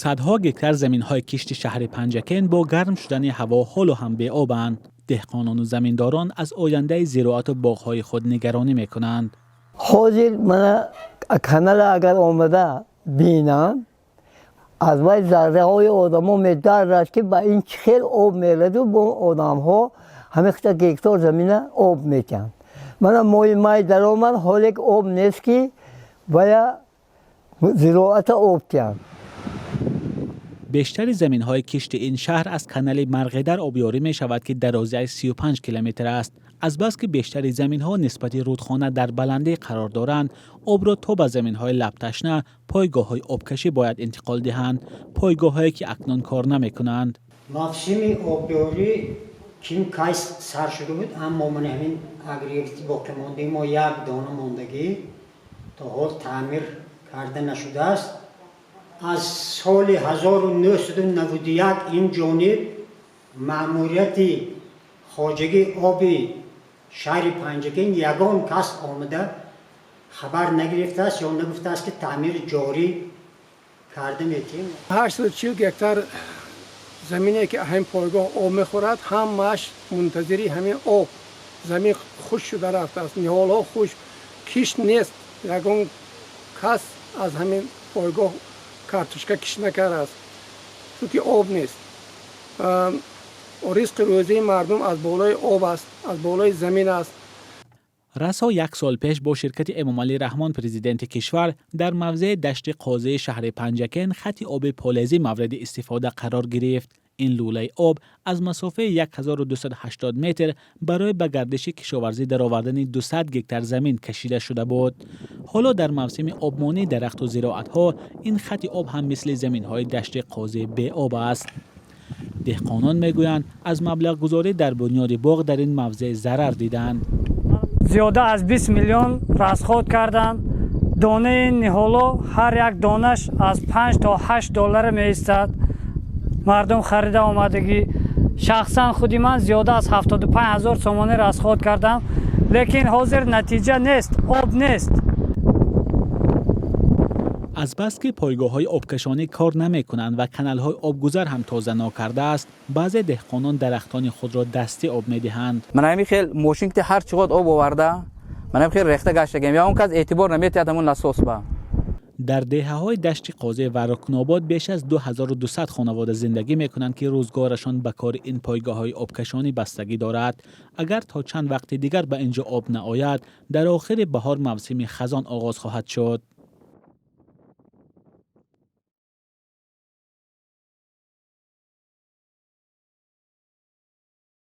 Садҳо гектар заминҳои кишти шаҳри Панҷакент бо гарм шудани ҳаво ҳоло ҳам беобанд. Деҳқонону заминдорон аз ояндаи зироату боғҳои худ нигаронӣ мекунанд. Ҳозир мана канала агар омада бинам, аз вай зарраҳои одамо медаррад, ки ба ин чӣ хел об мераду бо одамҳо ҳамихта гектор замина об метиҳанд. Мана моҳи май даромад, ҳоле об нест, ки вая зироата об диҳанд. Бештари заминҳои кишти ин шаҳр аз канали Марғидар обёрӣ мешавад, ки дарозиаш 35 километр аст. Азбаски бештари заминҳо нисбати рудхона дар баландӣ қарор доранд, обро то ба заминҳои лабташна пойгоҳҳои обкашӣ бояд интиқол диҳанд, пойгоҳҳое ки акнун кор намекунанд. Мавсими обёрӣ ким кай сар шуда буд, аммо ман ҳамин агрегати боқимондаи мо як дона мондагӣ то ҳол таъмир карда нашудааст. Аз соли 1991 ин ҷониб маъмурияти хоҷагии оби шаҳри Панҷакент ягон кас омада хабар нагирифтааст ё нагуфтааст, ки таъмири ҷорӣ карда метиҳем. 840 гектар замине, ки ҳамин пойгоҳ об мехӯрад, ҳамааш мунтазири ҳамин об. Замин хушк шуда рафтааст, ниҳолҳо хушк, кишт нест. Ягон кас аз ҳамин пойгоҳ картошка кишт накардааст, чунки об нест. Ризқи рӯзии мардум аз болои об аст, аз болои замин аст. Расо як сол пеш бо ширкати Эмомалӣ Раҳмон, президенти кишвар, дар мавзеи Дашти Қозии шаҳри Панҷакент хати оби полезӣ мавриди истифода қарор гирифт. Ин лӯлаи об аз масофаи 1280 метр барои ба гардиши кишоварзӣ даровардани 200 гектар замин кашида шуда буд. Ҳоло дар мавсими обмонии дарахту зироатҳо ин хати об ҳам мисли заминҳои Дашти Қозӣ беоб аст. Деҳқонон мегӯянд, аз маблағгузорӣ дар бунёди боғ дар ин мавзеъ зарар диданд. Зиёда аз 20 миллион расход карданд. Донаи ниҳоло ҳар як донаш аз 5 то 8 доллара меистад. Мардум харида омадагӣ. Шахсан худи ман зиёда аз 75 000 сомонӣ расход кардам, лекин ҳозир натиҷа нест, об нест. Азбаски пойгоҳҳои обкашонӣ кор намекунанд ва каналҳои обгузар ҳам тоза нокардааст, баъзе деҳқонон дарахтони худро дастӣ об медиҳанд. Ман ҳамин хел мошин ки ҳар чӣ қад об оварда, ман ҳамин хел рехта гаштагем, ё он кас эътибор наметиҳад ҳамун насос ба. Дар деҳаҳои Дашти Қозӣ ва Рукнобод беш аз 2200 хонавода зиндагӣ мекунанд, ки рӯзгорашон ба кори ин пойгоҳҳои обкашонӣ бастагӣ дорад. Агар то чанд вақти дигар ба ин ҷо об наояд, дар охири баҳор мавсими хазон оғоз хоҳад шуд.